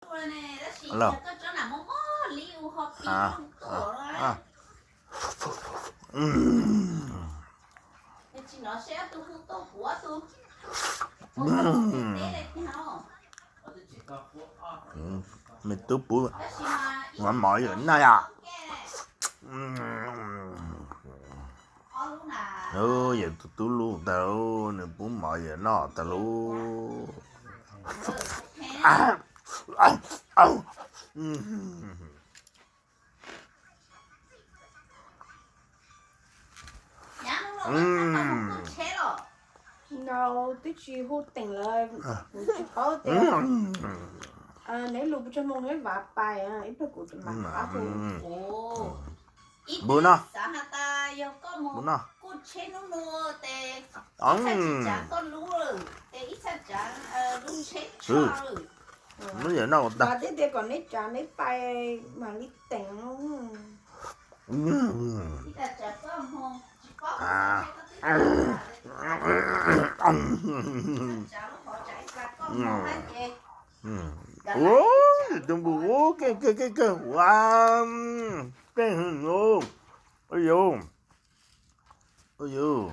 Me tub pub mov mov yawm noj yom. Yawm tus tub lub tag, nws pub mov yawm noj tag lub. No, twb tsis hu teem lawm, kuv tsis paub tias neb lus puas tsawg moo neb vav pais, ib pliag kuv mam pab hu. Npus no, npus no. Neb yawm noj tag. Tias kom neb tsav neb pais mam li teem. Ua, tus npus ua keej keej keej keej ua, keej heev. Ua yus, ua yus.